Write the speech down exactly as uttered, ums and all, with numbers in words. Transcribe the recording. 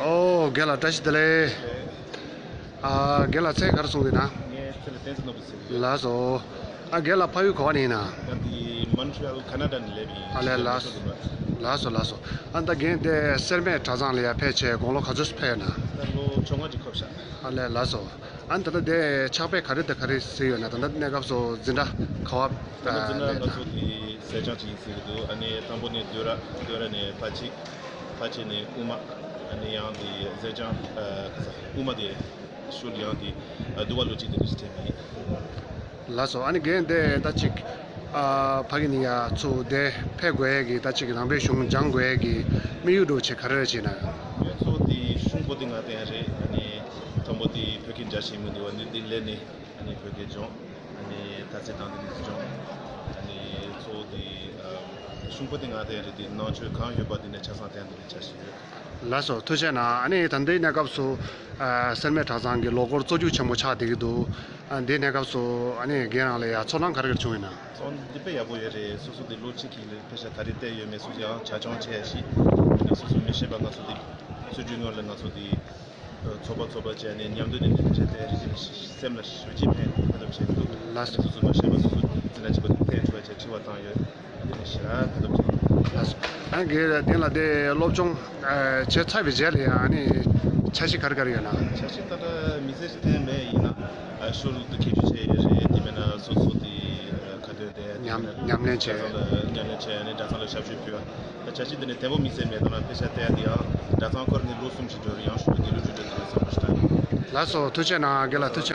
ཨོ་རྒན་ལགས་བཀྲ་ཤིས་བདེ་ལེགས། ཨ་རྒན་ལགས་མཚན་ག་རེ་གསུངས་འདུག་ན། ངའི་མཚན་ལ་བསྟན་འཛིན་ནོར་བུ་ཟེར་གི་ཡོད། ལགས་སོ། ཨ་རྒན་ལགས་ཕ་ཡུལ་ག་པར་ནས་ཡིན་ན། ང་འདི་Montreal Canada ནས་སླེབས་ཡིན། ཨ་ལས་ལགས་སོ། ལགས་སོ་ལགས་སོ། ཨ་ད་རྒན་དེ་སེར་སྨད་གྲྭ་ཚང་ལ་ཡར་ཕེབས་བྱས་དགུང་ལོ་ག་ཚོད་ཕེབས་ན། ད་ལོ་བཅོ་ལྔ་ཅིག་འཁོར་ཤག་ཨ་ལས་ལགས་སོ། ཨ་ད་ལྟ་དེ་ཕྱག་དཔེ་ག་རེ་དང་ག་རེ་གཟིགས་ཡོད་ན། ད་ལྟ་གནས་སྐབས་སུ་འཛིན་གྲྭ་ག་པར་ད་ལྟ་འཛིན་གྲྭ་ལེན་ན། ང་ཚོ་དེ་ཟས་སྤྱང་ཅིག་ཡིན་ཟེར་གི་འདུག་ཨ་ནི་དང་པོ་ནས་བསྡོམས་ར་བསྡོམས་ར་ནས་ཕལ་ཆེར་ཕལ་ཆེར་ནས་དབུ་མ། ཨ་ནི་ཡང་དེ་ཟས་སྤྱང་ཨ་ག་ས་དབུ་མ་དེ་ཤུལ་ཡང་དེ་ཨ་འདུལ་བ་ལོ་གཅིག་དེ་འདྲ་ཞིག་དྲན་མི་ཡིན། ལགས་སོ། ཨ་ནི་རྒན་དེ་ད་ཅིག་ཨ་ཕ་གི་ནི་ཡ་ཚུར་དེ་ཕེབས་དགོས་ཡས་ཀྱི་ད་ཅིག་རང་དཔེ་གཞུང་སྦྱང་དགོས་ཡས་ཀྱི་དམིགས་ཡུལ་འདྲ་བོ་ཆེ་ག་རེ་རེད་བྱས་ན། ང་ཚོ་དེ་གཞུང་པོ་དེ་ང་དེ་ཡང་རེད། ཨ་ནི་དང་པོ་དེ་བོད་ཀྱི་འཇའ་ཆེན་མོ་འདི་བ་འདི་འདི་ལས་ནི། ཨ་ནི་བོད་སྐད་སྦྱོང་། ཨ་ནི་ད་ཚེ་དང་འདི་ནི་སྦྱོང་། ཨ་ནི་གཙོ་བོ་དེ་ཨ་གཞུང་པོ་དེ་ང་དེ་ཡང་རེད། དེ་ནང་ཆོས་གང་ཡོད་པ་དེ་ནས་ཆ་ཚང་དེ་འདི་ནས་ཆ་ཞིག་ཡོད། ལགས་སོ། ཐུགས་རྗེ་གནང་། ཨ་ནི་ད་ལྟའི་གནས་སྐབས་སུ་ཨ་སེར་སྨད་གྲྭ་ཚང་གི་ལོ་འཁོར་གཙོ་རྒྱུགས་ཆེན་པོ་ཆགས་བསྡད་ཀྱི་འདུག་ཨ་འདིའི་གནས་སྐབས་སུ་ཨ་ནི་རྒན་རང་ལ་ཡ་ཚོར་སྣང་ག་རེ་ག་རེ་བྱུང་ཡོད་ན། ཚོར་སྣང་འདི་དཔེ་ཡག་པོ་ཡོད་རེད། སོ་སོ་དེ་ལོ་གཅིག་གི་ཕལ་ཆེར་ག་རེ་བལྟས་ཡོད་མེད་སོ་སོ་ཡང་ཆ་ཆུང་ཆེ་ཡ་ཞིག་ཨ་ནི་སོ་སོ་མི་ཤེས་པ་ང་ཚོ་དེ་སྲོལ་རྒྱུན་ནང་ལ་ང་ཚོ་དེ། ཚོགས་པ་ཚོགས་པ་བྱས་ནས་མཉམ་དུ་ནས་ནས་བྱས་ཏེ་རིག་གཞུང་སེམས་ལ་ཞུགས་ཀྱི་མེད་ཕན་ཐོགས་བྱས་འདུག་ལགས་སོ། སོ་སོ་མ་ཤེས་པ་སོ་སོ་འཛིན་གྲྭ་གཅིག་པ་དང་ཕན་ཐོགས་བྱས་དྲི་བ་བཏང་ཡོད། ཨ་ནི་ཞེ་དྲག་ཕན་ཐོགས་བྱས། ལགས་སོ། ཨ་རྒན་དེ་ལ་དེ་སློབ་སྦྱོང་བྱས་ཚར་བའི་རྗེས་ལ་ཡང་ཨ་ནི་འཆར་གཞི་ག་རེ་ག་རེ་ཡོད་ན། འཆར་གཞི་ད་ལྟ་དམིགས་བསལ་ཞིག་གཏན་མེད། ཡིན་ན་ཤུལ་དུ་ཁྱད་ཆོས་བྱས་ཡོད་རེད། དེ་མིན་ན་སོ་སོ་དེ་ཁ་འདོན་དེ་ཉམས་ཉམས་ལེན་བྱས། ཁ་སང་ལ་ཉམས་ལེན་བྱས་ནས་གྲྭ་ཚང་ལ་ཞབས་ཞུ་ཕུལ་བ། ད་བྱ་བྱེད་འདི་ནི་བརྟན་པོ་དམིགས་བསལ་མེད། ད་ལ་དཔེ་ཆ་བལྟས་ཡ་འདི་ཡང་གྲྭ་ཚང་འཁོར་ནས་ལོ་གསུམ་ཞིག་འགྲོ་རེད། ཡང་ཤུལ་དུ་དགེ་ལུགས་ཆོས་གྲྭ་དེ་ལ་བསམ་བློ་ཞིག་བཏང་ཡོད། ལགས་སོ། ཐུགས་རྗེ་གནང་། རྒན་ལགས་ཐུགས་རྗེ་གནང་།